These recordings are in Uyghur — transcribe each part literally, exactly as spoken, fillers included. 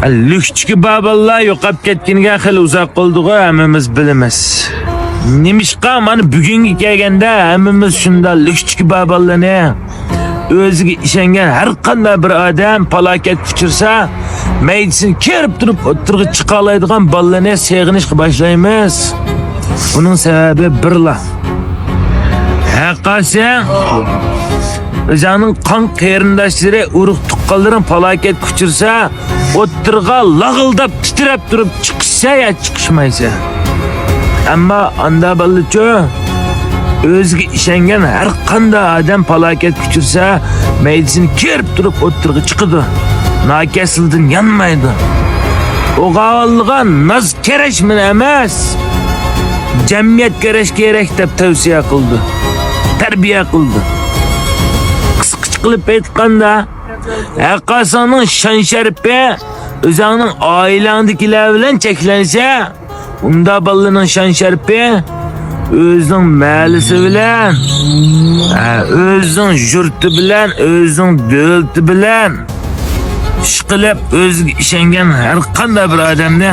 لۈكچىكى بار بالىلار يوقاپ كەتكىنىگە خېلى ئۇزاق بولدىغۇ، ھەممىمىز بىلىمىز. نېمىشقا مانا بۈگۈنگە كەلگەندە ھەممىمىز شۇنداق لۈكچىكى بار بالىلارنى، ئۆزىگە ئىشەنگەن ھەر قانداق بىر ئادەم پالاكەتكە ئۇچرىسا، مەيدىسىنى كېرىپ تۇرۇپ ئوتتۇرىغا چىقالايدىغان بالىلارنى سېغىنىشقا باشلايمىز؟ بۇنىڭ سەۋەبى بىرلا. ھەققاسى، ئۆزۈڭنىڭ قان قېرىنداشلىرى، ئۇرۇق تۇغقانلىرىڭ پالاكەتكە ئۇچرىسا، ئوتتۇرىغا لاغىلداپ تىترەپ تۇرۇپ چىقىشسەن يا چىقىشمايسەن. ئەمما ئاندا بالىچۇ، ئۆزىگە ئىشەنگەن ھەر قانداق ئادەم پالاكەتكە ئۇچرىسا، مەيدىسىنى كېرىپ تۇرۇپ ئوتتۇرىغا چىقىدۇ. ناكەسلىدىن يانمايدۇ. ئوغاۋانلىغا ناز كېرەش مېنى ئەمەس، جەمئىيەت كېرەش كېرەك دەپ تەۋسىيە قىلىدۇ، تەربىيە قىلىدۇ. قىسقىچە قىلىپ ئېيتقاندا، ھەققاسىڭنىڭ شان-شەرىپى ئۆزۈڭنىڭ ئائىلەڭدىكىلەر بىلەن چەكلەنسە، ئۇندا بالىنىڭ شان-شەرىپى ئۆزىنىڭ مەھەللىسى بىلەن، ھە، ئۆزىنىڭ يۇرتى بىلەن، ئۆزىنىڭ دۆلىتى بىلەن، ئىشقىلىپ ئۆزىگە ئىشەنگەن ھەر قانداق بىر ئادەمنى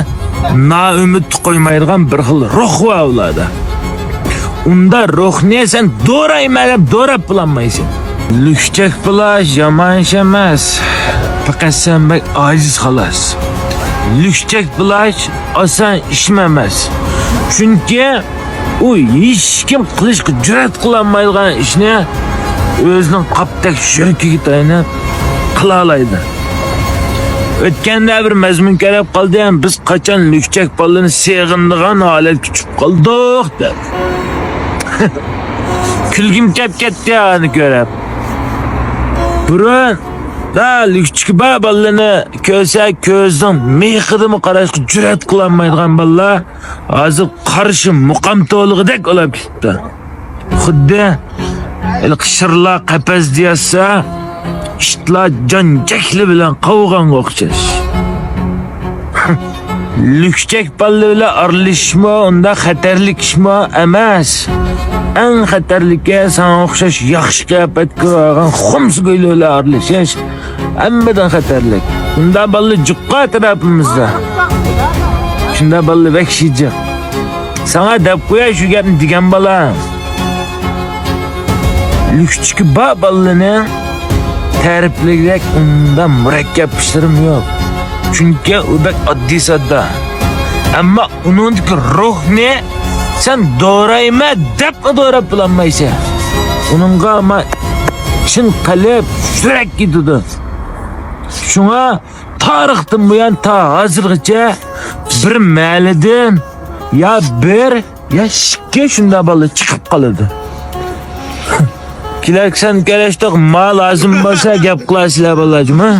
نائۈمىد قويمايدىغان بىر خىل روھ بار ئۇلاردا. ئۇندا روھنى سەن دورايمەن دەپ دوراپ بولالمايسەن. لۈكچەك بولاش يامان ئىش ئەمەس. پەقەت سەن بەك ئاجىز خالاس. لۈكچەك بولاش ئاسان ئىشمۇ ئەمەس. چۈنكى ئۇ ھېچكىم قىلىشقا جۈرئەت قىلالمايدىغان ئىشنى ئۆزىنىڭ قاپتەك يۈرىكىگە تايىنىپ قىلالايدۇ. ئۆتكەندە بىر مەزمۇن كېلىپ قالدى، بىز قاچان لۈكچەك بالىنى سېغىنىدىغان ھالەتكە چۈشۈپ قالدۇق دەپ. كۈلگۈم كەپ كەتتى ئانى كۆرۈپ. بۇرۇن دا لۈكچىكى بار بالىنى كۆرسە، كۆزىنىڭ مېخىدىمۇ قاراشقا جۈرئەت قىلالمايدىغان بالىلار ھازىر قارشى مۇقام تولىغۇدەك بولاپ كېتىپتۇ. خۇددى ھېلىقى شىرلار قەپەسدە ياتسا، ئىتلار جان جەھلى بىلەن قاۋىغانغا ئوخشاش. لۈكچەك بالىلار بىلەن ئارىلىشىشمۇ ئۇنداق خەتەرلىك ئىشمۇ ئەمەس. ئەڭ خەتەرلىكى ساڭا ئوخشاش ياخشى قىياپەتكە كىرىۋالغان خۇمسىگۈيلەر بىلەن ئارىلىشىش ھەممىدىن خەتەرلىك. ئۇنداق بالىلار جىققا ئەتراپىمىزدا. شۇنداق بالىلار ۋەھشىي جىق. ساڭا دەپ قوياي شۇ گەپنى دېگەن بالا. لۈكچىكى بار بالىلارنى تەرىپلىگۈدەك ئۇنداق مۇرەككەپ ئىشلىرىم يوق. چۈنكى ئۇ بەك ئاددىي ساددا. ئەمما ئۇنىڭدىكى روھنى سەن دورايمەن دەپمۇ دوراپ بولالمايسەن. ئۇنىڭغا ئەمما چىن قەلب، يۈرەك كېتىدۇ. شۇڭا تارىختىن بۇيان تا ھازىرغىچە بىر مەھەللىدىن يا بىر يا ئىككى شۇنداق بالا چىقىپ قالىدۇ. كېلەركى سەن كېلەشتۇق، ما لازىم بولسا گەپ قىلارسىلەر بالىلار جۇمۇ.